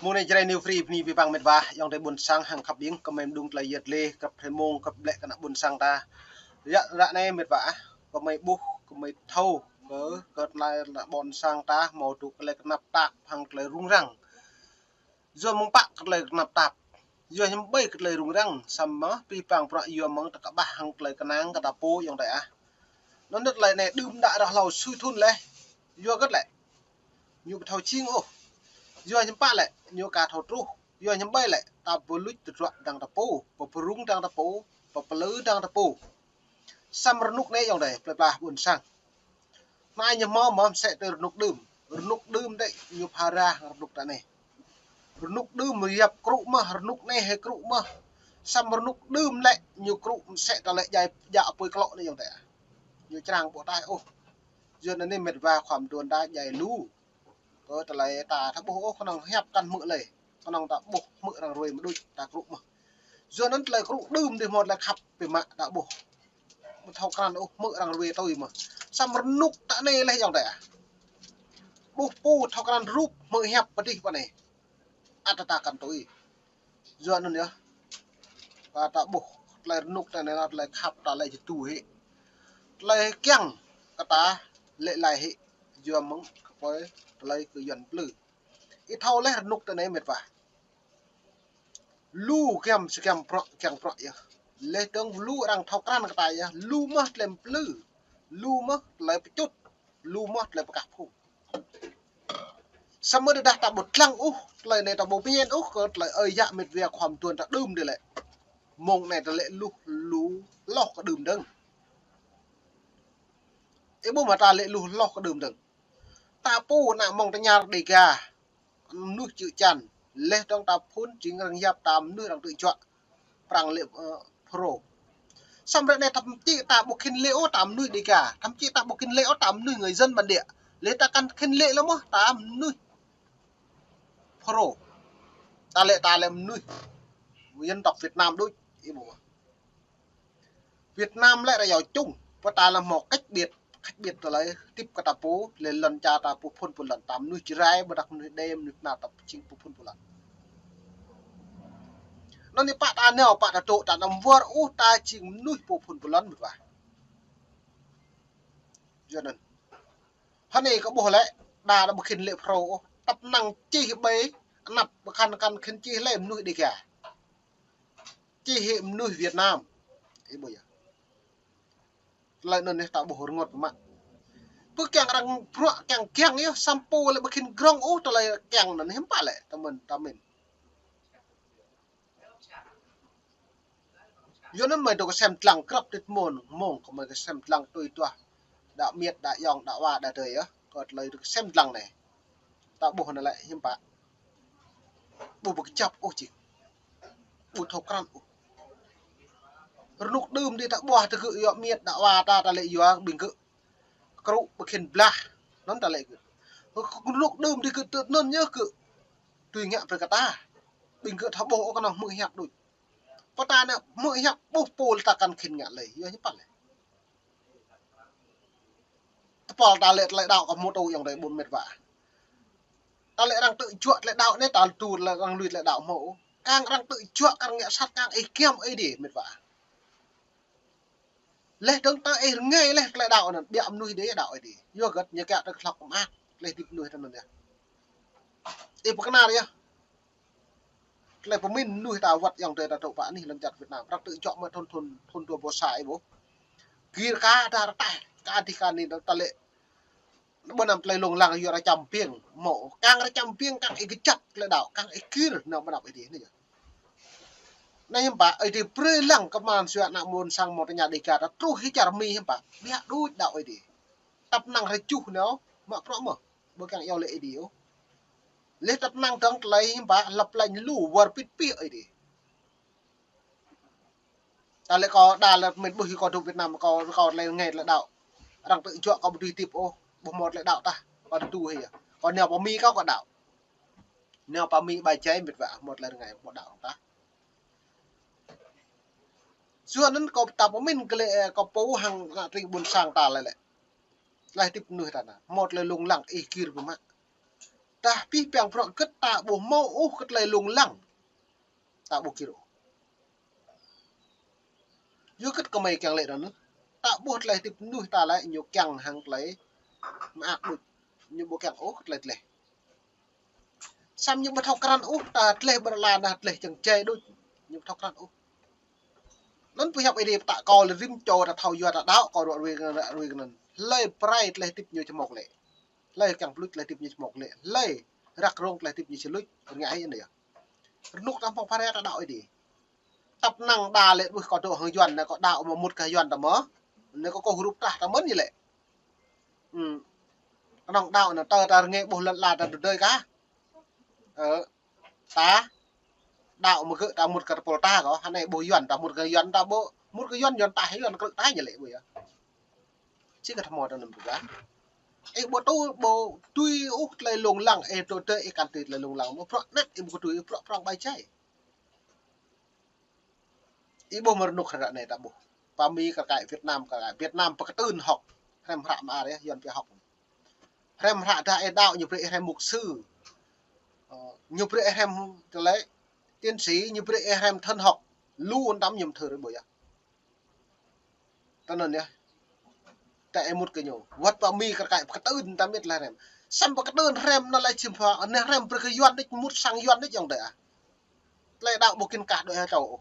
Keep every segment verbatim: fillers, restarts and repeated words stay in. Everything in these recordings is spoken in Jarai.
Mơ̆ng anai Jrai New Free bơni abih bang mĕt wa, ayŏng adơi ƀuôn sang hăng khăp ƀing, kơmơi mơđung tơlơi yơh lĕ, kăp hrơi mông, kăp lĕ kơ ană ƀuôn sang ta. Yua ră anai mĕt wa, kơmơi ƀuh, kơmơi thâo, kơ, kơ tơlơi ană ƀuôn sang ta, hmâo tŭ tơlơi kơnăp tap, hăng tơlơi rŭng răng. Yua mơ̆ng pă kơ tơlơi kơnăp tap. Yua hiư̆m ƀơi kơ tơlơi rŭng răng, samơ̆ abih bang bruă yua mơ̆ng ta kơƀah hăng tơlơi kơnang kơ ta pô ayŏng adơi ah. Anŭn tơlơi anai đưm đă rơh hlâo sui thŭn laih. Yua hơget lĕ? Ñu ƀu thâo jing ôh. Yua hiư̆m pă lĕ? Ñu ka thâo truh. Yua hiư̆m ƀơi lĕ? Ta pơluč tơdruă dơ̆ng ta pô, pơbrŭng dơ̆ng ta pô, pơplư dơ̆ng ta pô. Samơ̆ rơnŭk anai ayŏng adơi, plơi pla ƀuôn sang. Anai ñu hmâo mơ̆ mơsĕ tui rơnŭk đưm. Rơnŭk đưm đĕ ñu phara rơnŭk ta anai. Rơnŭk đưm yap krŭ mơ̆, rơnŭk anai hĭ krŭ mơ̆. Samơ̆ rơnŭk đưm lĕ ñu krŭ mơsĕ tơlơi djai djă apui klŏ anai ayŏng adơi. Ñu črang ƀu taih ôh. Yua anŭn anai mĕt wa khua mơduôn ta djai lu. Kơ tơlơi ta thâo ƀuh ôh kơnơ̆ng hiăp kăn hmư̆ lĕ. Kơnơ̆ng ta ƀuh hmư̆ arăng ruai mơ̆ đôč ta krŭ mơ̆. Yua anŭn tơlơi krŭ đưm dih hmâo tơlơi khăp biă mă ta ƀuh. Ƀu thâo krăn ôh hmư̆ arăng ruai tui mơ̆. Samơ̆ rơnŭk ta anai laih ayŏng adơi ah. Ƀuh pô thâo krăn rup hmư̆ hiăp pơdih pơ anai. Ăt ta kăn tui. Yua anŭn yơh. Kơ ta ƀuh tơlơi rơnŭk ta anai tơlơi khăp ta lĕ jơtu hĭ. Tơlơi kiăng kơ ta lĕ lai hĭ. Yua mơ̆ng kơpơi tơlơi kơ Yuan plư. Ih thâo laih rơnŭk ta anai mĕt wa. Lu giăm sơgiăm bruă kiăng bruă yơh. Laih dơ̆ng lu arăng thâo krăn kơ ta yơh. Lu mơ̆ tơlơi plư. Lu mơ̆ tơlơi pơčŭt. Lu mơ̆ tơlơi pơkah phung. Samơ̆ tơdah ta ƀu lăng ôh, tơlơi anai ta ƀu pơñen ôh, kơ tơlơi ơi yă mĕt wa khua mơduôn ta đưm dih lĕ. Mơ̆ng anai ta lĕ luh lu hloh kơ đưm dơ̆ng. Ih ƀuh mơ̆ ta lĕ luh hloh kơ đưm dơ̆ng. Ta pô ană mơ̆ng tơñar Dêga. Mơnuih čư̆ čan. Laih dơ̆ng ta phŭn jing arăng yap ta mơnuih arăng tơjuă. Prăng lĕ, ơ, Phrô. Samơ̆ ră anai thậm chí ta ƀu khĭn lĕ ôh ta mơnuih Dêga. Thậm chí ta ƀu khĭn lĕ ôh ta mơnuih người dân bản địa. Lĕ ta kăn khĭn lĕ lơ mơ̆ ta mơnuih Phrô. Ta lĕ ta lĕ mơnuih dân tộc Việt Nam đôč. Ih ƀuh. Việt Nam lĕ rơyâo čung. Pơ ta lĕ hmâo cách biệt, cách biệt tơlơi hơdip kơ ta pô, lĕ lŏn čar ta pô phŭn pô lŏn ta mơnuih Jrai, ƀôdah mơnuih Đê, mơnuih Bơnar ta jing pô phŭn pô lŏn. Anŭn anai pă ta nao, pă ta dŏ, ta anăm wơr ôh ta jing mơnuih pô phŭn pô lŏn mĕt wa. Yua anŭn. Hơnai kơ ƀuh lĕ, đa đa ƀu khĭn lĕ Phrô ôh. Tăp năng čih ƀơi, anăp ƀu khăn kăn khĭn čih lĕ mơnuih Dêga. Čih hĭ mơnuih Việt Nam. Ih ƀuh yơh. Tơlơi anŭn yơh ta ƀuh rơngot mă. Pơ kiăng arăng bruă kiăng kiăng yơh, samơ̆ pô lĕ ƀu khĭn grong ôh tơlơi kiăng anŭn hiư̆m pă lĕ, tơmĕn, tơmĕn. Yua anŭn mơi dŏ kơsem dlăng krăp tĭt mơ̆n, mơ̆ng kơ mơi kơsem dlăng tui tuah. Đa miêt, đa ayŏng, đa wa, đa adơi yơh. Kơ tơlơi dŏ kơsem dlăng anai. Ta ƀuh anŭn lĕ hiư̆m pă. Ƀu ƀu kơjăp ôh čih. Ƀu thâo krăn ôh. Rơnŭk đưm dih ta ƀuh tơ gơ̆ yua miêt, đa wa ta, ta lĕ yua ƀing gơ̆. Krŭ ƀu khĭn blah. Anŭn ta lĕ gơ̆. Rơnŭk đưm dih gơ̆ tơ anŭn yơh gơ̆. Tui ngă brơi kơ ta. Ƀing gơ̆ thâo ƀuh ôh kơnơ̆ng hmư̆ hiăp đôč. Pơ ta anai hmư̆ hiăp ƀuh pô lĕ ta kăn khĭn ngă lơi. Yua hiư̆m pă lĕ. Tơpul ta lĕ tơlơi đaŏ kơ hmâo tŭ ayŏng adơi ƀuôn mĕt wa. Ta lĕ arăng tơjuă tơlơi đaŏ anai ta tŭ tơlơi arăng lui tơlơi đaŏ hmâo. Kang arăng tơjuă, kang ngă sat, kang ih giăm Ơi Adai mĕt wa. Laih dơ̆ng ta ih rơngai laih tơlơi đaŏ anŭn, biă mơnuih dih đaŏ Ơi Adai. Yua hơget ñu kiăng tơlơi hlŏk mơak, laih hơdip mơnuih ta anŭn yơh. Ih pơkơnar yơh. Tơlơi pơmĭn mơnuih ta wơ̆t ayŏng adơi ta dŏ pơ anih lŏn čar Việt Nam. Arăng tơjuă mơ̆ thŭn thŭn thŭn dua rơbâo sa ih ƀuh. Gir ka đa rơtaih, ka dih ka anai ta lĕ. Ƀơi anăm tơlơi lông lăng yua rơčăm biêng. Mơ̆ kang rơčăm biêng kang ih kơjăp tơlơi đaŏ, kang ih gir nao ƀơi anăp Ơi Adai anai yơh. Anai hiư̆m pă, Ơi Adai brơi lăng kơ mơ̆n sua ană ƀuôn sang mơ̆ng tơña Dêga ta truh hĭ čar Mi hiư̆m pă. Biă đôč đaŏ Ơi Adai. Tăp năng rơjuh nao, mă bruă mơ̆. Ƀu kiăng iâu laĭ Ơi Adai ôh. Laih tăp năng dơ̆ng tơlơi hiư̆m pă, lăp lanh lu, wơr bĭt pĭ Ơi Adai. Ta lĕ kâo đa lĕ mĭn ƀuh kâo dŏ Việt Nam kâo, kâo tơlơi rơngai tơlơi đaŏ. Arăng tơjuă kâo ƀu dưi hơdip ôh, ƀu hmâo tơlơi đaŏ tah. Kâo tơdu hĭ yơh. Kâo nao pơ Mi kâo kâo đaŏ. Nao pơ Mi ƀai jai mĕt wa hmâo tơlơi rơngai hmâo đaŏ tah. Yua anŭn kâo ta pơmĭn kơ lĕ, ơ, kâo pô hăng ană tring ƀuôn sang ta lĕ lĕ. Tơlơi hơdip mơnuih ta anai. Hmâo tơlơi lông lăng ih gir biă mă. Tah pih păng prŏ kơ ta ƀu hmâo ôh kơ tơlơi lông lăng. Ta ƀu kir ôh. Yua kơ kơmơi kiăng lĕ anŭn. Ta ƀuh tơlơi tip nuih ta lĕ ñu kiăng hăng tơlơi mơak đôč. Ñu ƀu kiăng ôh kơ tơlơi tleh. Samơ̆ ñu ƀu thâo krăn ôh, ta tleh ƀơi lŏn anai tleh čang čai đôč. Ñu ƀu thâo krăn ôh. Anŭn pơhiăp Ơi Adai pơtă kâo lĕ rĭm čô ta thâo yua ta đaŏ kâo ruă ruê kơ anŭn, ruă ruê kơ anŭn. Hlơi pơrai tơlơi tip ñu čơmok lĕ. Hlơi kiăng pơluč tơlơi tip ñu čơmok lĕ. Hlơi răk rông tơlơi tip ñu či luč. Rơngai anai yơh. Rơnŭk ta hmâo phara ta đaŏ Ơi Adai. Tăp năng đa lĕ ƀuh kâo dŏ hăng Yuan anai kâo đaŏ mơ̆ mŭt kơ Yuan ta mơ̆. Anai kâo kơkuh rup trah ta mơ̆n ñu lĕ. Hmm. Kơnơ̆ng đaŏ anai tơ ta rơngai ƀuh lŏn ala ta đu đơi kah. Ơ. Ta đaŏ mơ̆ gơ̆ ta mŭt kơ tơpul ta kâo. Hơnai ƀuh Yuan ta mŭt kơ Yuan ta ƀuh. Mŭt kơ Yuan, Yuan ta, Yuan krư̆ ta ñu lĕ ƀuh yơh. Či kơ thâo mơ̆ ta anŭn ƀuh kah. Ih ƀu tui, ƀu tui ôh tơlơi lông lăng, ih tui tơlơi ih kăn tui tơlơi lông lăng. Mơ̆ prŏ net ih ƀu tui, prŏ prŏng ƀai čai. Ih ƀuh mơ̆ rơnŭk ră anai ta ƀuh. Pơ Mi kar kaĭ Việt Nam kar kaĭ Việt Nam pơkơtưn hŏk. Hrăm hră mơar yơh, Yuan pia hŏk. Hrăm hră dah ih đaŏ ñu brơi ih hrăm mục sư. Ơ, ñu brơi ih hrăm tơlơi tiến sĩ, ñu brơi ih hrăm thần học. Lu anŭn tăm ñu mơthưr ƀuh yơh. Tơ anŭn yơh. Ta ih mŭt kơ ñu. Wơ̆t pơ Mi kar kaĭ pơkơtưn tăm ih tơlơi hrăm. Samơ̆ pơkơtưn hrăm anŭn lĕ či hmâo, anai hrăm brơi kơ Yuan đôč, mŭt sang Yuan đôč yơh tơ ah. Tơlơi đaŏ ƀu khĭn kah đôč hă čô.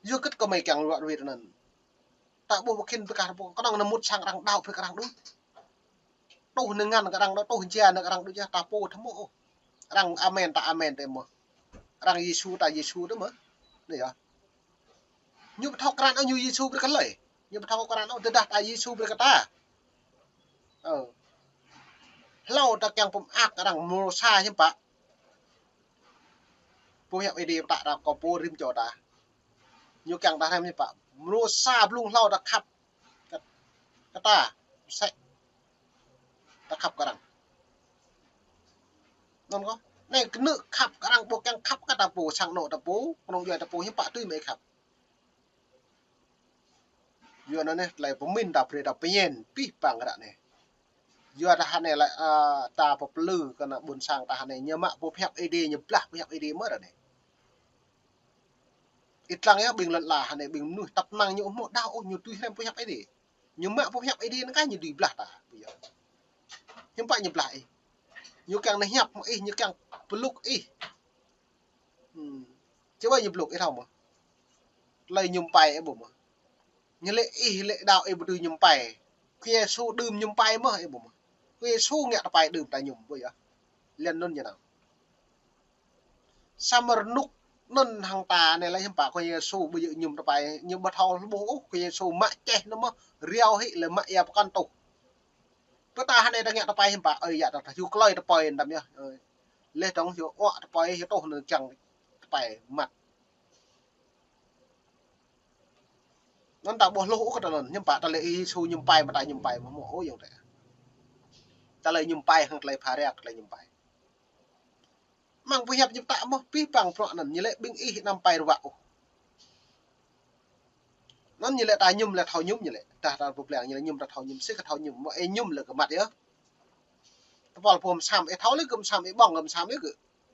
Yua kơ kơmơi kiăng ruă ruê tơ anŭn. Ta ƀuh ƀu khĭn pơkah ta pô, kơnơ̆ng anai mŭt sang arăng đaŏ brơi kơ arăng đôč. Tuh anai ngăn kơ arăng đôč, tuh jia anai kơ arăng đôč yơh, ta pô thâo mơ̆ ôh. Arăng amen ta amen tơ mơ̆. Arăng Yêsu ta Yêsu tơ mơ̆. Anai yơh. Ñu ƀu thâo krăn ôh ñu Yêsu brơi kơ hlơi. Ñu ƀu thâo krăn ôh tơdah ta Yêsu brơi kơ ta. Ơ. Hlâo ta kiăng pơmơak arăng mrô sa hiư̆m pă. Pơhiăp Ơi Adai pơtă ta kơ pô rĭm čô ta. Ñu kiăng ta hrăm hiư̆m pă. Mrô sa blung hlâo ta khăp. Kơ, kơ ta. Mơsĕ. Ta khăp kơ arăng. Anŭn kơ. Anai kơnư̆ khăp kơ arăng ƀu kiăng khăp kơ ta pô, sang anŏ ta pô, kơnơ̆ng djuai ta pô, hiư̆m pă tui mơ̆ ih khăp. Yua anŭn anai, tơlơi pơmĭn ta brơi ta pơñen, pih păng ră anai. Yua dah anai lĕ, ơ, ta pơplư kơ ană ƀôn sang ta anai, ñu mă pơhiăp Ơi Adai, ñu blah pơhiăp Ơi Adai mơ̆ ră anai. Ih lăng yơh ƀing lŏn ala anai, ƀing mơnuih tăp năng ñu hmâo đaŏ ôh, ñu tui hrăm pơhiăp Ơi Adai. Ñu mă pơhiăp Ơi Adai anŭn kah ñu dưi blah ta. Hiư̆m pă ñu blah ih. Ñu kiăng nao hiăp mơ̆ ih, ñu kiăng pơlŭk ih. Hmm. Či ƀai ñu pơlŭk ih thâo mơ̆. Tơlơi mơñum tơpai ih ƀuh mơ̆. Ñu lĕ ih lĕ đaŏ ih ƀu dưi mơñum tơpai. Khua Yêsu đưm mơñum tơpai mơ̆ ih ƀuh mơ̆. Khua Yêsu ngă tơpai đưm ta mơñum ƀuh yơh. Lĕ anŭn ñu nao. Samơ̆ rơnŭk anŭn hăng ta anai lĕ hiư̆m pă Khua Yêsu ƀu djơ̆ mơñum tơpai, ñu ƀu thâo hlơbuh ôh, Khua Yêsu mă čeh anŭn mơ̆, riâo hĭ lĕ mă ia pơkŏn tuh. Pơ ta anai ta ngă tơpai hiư̆m pă, ơi yă ta, ta hyu klơi tơpai anŭn tăm yơh. Ơi. Leh dong hyu uă tơpai, hyu tuh anŭn čang tơpai măt. Anŭn ta ƀuh hluh ôh kơ ta anŭn, hiư̆m pă tơlơi Yêsu mơñum tơpai, mơta mơñum tơpai, mơ̆ mơ̆ ôh yơh tơ. Tơlơi mơñum tơpai hăng tơlơi phara kơ tơlơi mơñum tơpai. Mơ̆ng pơhiăp ñu pơtă mơ̆, pih păng prŏ anŭn, ñu lĕ ƀing ih anăm tơpai ruă ôh. Anŭn ñu lĕ ta mơñum lĕ thâo mơñum ñu lĕ. Dah ta pơblang ñu lĕ mơñum ta thâo mơñum, sĭt kơ thâo mơñum, mơ̆ ih mơñum lĕ kơ măt yơh. Tơpul pô mơsăm ih thâo lĕ kơ mơsăm ih ƀơ̆ng kơ mơsăm ih kơ.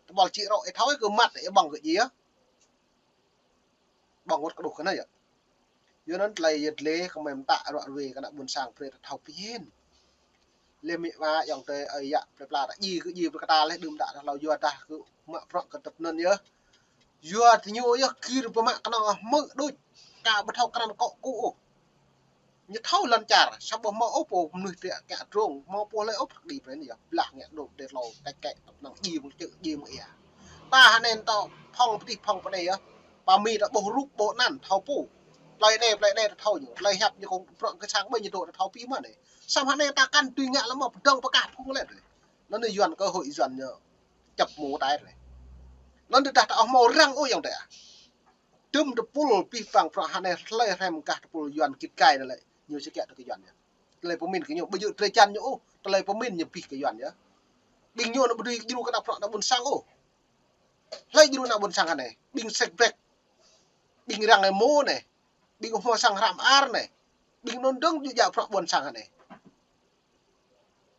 Tơpul či rŏ ih thâo ih kơ măt ih ƀơ̆ng kơ djai yơh. Ƀơ̆ng wơ̆t kơđuh kơ anai yơh. Yua anŭn tơlơi yơh tơlơi kơmơi pơtă ruă ruê kơ ană ƀôn sang brơi ta thâo pơhiăp. Lĕ mĭ wa ayŏng adơi ơi yă plơi pla ta djai kơ djai brơi kơ ta leh đưm đă ta hlâo yua dah kơ mă prŏ kơ tơpơnŭn yơh. Yua tơ ñu yơh kir pơmă kơnơ̆ng ah mơ̆ đôč. Ka ƀu thâo krăn kŏ kŭ ôh. Ñu thâo lŏn čar, samơ̆ ƀu hmâo ôh pô mơnuih tơlơi kiăng drông, hmâo pô hlơi ôh pơkơđi brơi anai yơh, blah ngă dŏ đe hlâo, kĕ kĕ, tơpơnŭn djai mơ̆ng čư̆, djai mơ̆ng ia. Ta anai tơ phŏng pơtih phŏng pơdai yơh. Pơ Mi ta ƀuh rup ƀuh anăn, thâo pô. Plơi anai, plơi anai ta thâo ñu, tơlơi hiăp ñu kông prŏ kơ sang ƀơi ñu dŏ ta thâo pih mơ̆n anai. Samơ̆ anai ta kăn tui ngă lăm mơ̆ pơdơ̆ng pơkah phung lĕ. Anŭn anai Yuan kơ hội Yuan ñu čăp mơ̆ tai anai. Anŭn tơdah ta ƀu hmâo răng ôh ayŏng adơi ah. Tơm tơpul pih păng prŏ anai hlơi hrăm kah tơpul Yuan git gai anai lĕ, ñu či kiăng tui kơ Yuan yơh. Tơlơi pơmĭn kơ ñu, ƀu djơ̆ drơi jăn ñu ôh, tơlơi pơmĭn ñu pih kơ Yuan yơh. Ƀing ñu anŭn ƀu dưi djru kơ ană prŏ ană ƀôn sang ôh. Hlơi djru ană ƀôn sang anai, ƀing sek brek, ƀing răng emo anai, ƀing hmâo sang hră mơar anai, ƀing anŭn dơ̆ng djru djă prŏ ƀôn sang anai.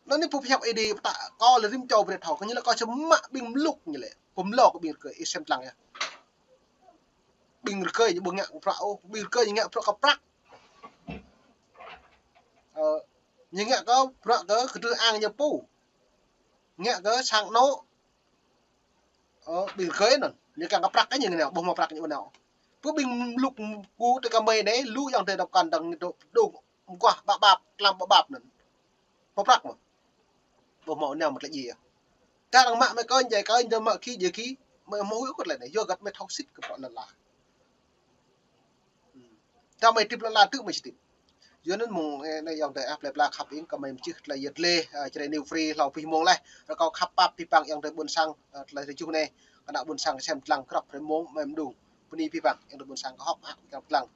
Anŭn anai pơhiăp Ơi Adai pơtă kâo lĕ rĭm čô brơi thâo, kơ ñu lĕ kâo či mă ƀing mluk ñu lĕ. Pơmlô kơ ƀing rơgơi, ih sem lăng yơh. Ƀing rơgơi ñu ƀu ngă bruă ôh, ƀing rơgơi ñu ngă bruă kơ prăk. Ơ, ñu ngă kơ bruă kơ kơdrưh ang ñu pô. Ngă kơ sang anŏ. Ơ, ƀing rơgơi anŭn, ñu kiăng kơ prăk kơ ñu ngă nao, ƀu hmâo prăk ñu ƀu nao. Pơ ƀing mluk kơ tơ kơmơi anai, lu ayŏng adơi dŏ kăn dơ̆ng ñu dŏ, dŏ mơguah ƀap ƀap, tlam ƀap ƀap anŭn. Hmâo prăk mơ̆? Ƀu hmâo nao mơ̆ tơlơi djai. Tơdah arăng mă mơi kơnh, djai kơnh, tơdah mă khĭ, djai khĭ, mơi hmâo huĭ kơ tơlơi anai, yua hơget mơi thâo sĭt kơ bruă lăn ala. Tơdah mơi hơdip lăn ala tŭ mơi či hơdip. Yua anŭn mơ̆ng, ơ, anai ayŏng adơi ah, plơi pla khăp ing, kơ mơi mơčih tơlơi yet lĕ, ơ, Jrai New Free, hlâo pih mông laih. Rơkâo khăp pap abih bang ayŏng adơi ƀuôn sang, ơ, tơlơi rơjuh anai. Kơ ană ƀuôn sang sem lăng krăp hrơi mông, mơi mơđung. Bơni abih bang ayŏng adơi ƀuôn sang kơ hŏk hăng krăp lăng.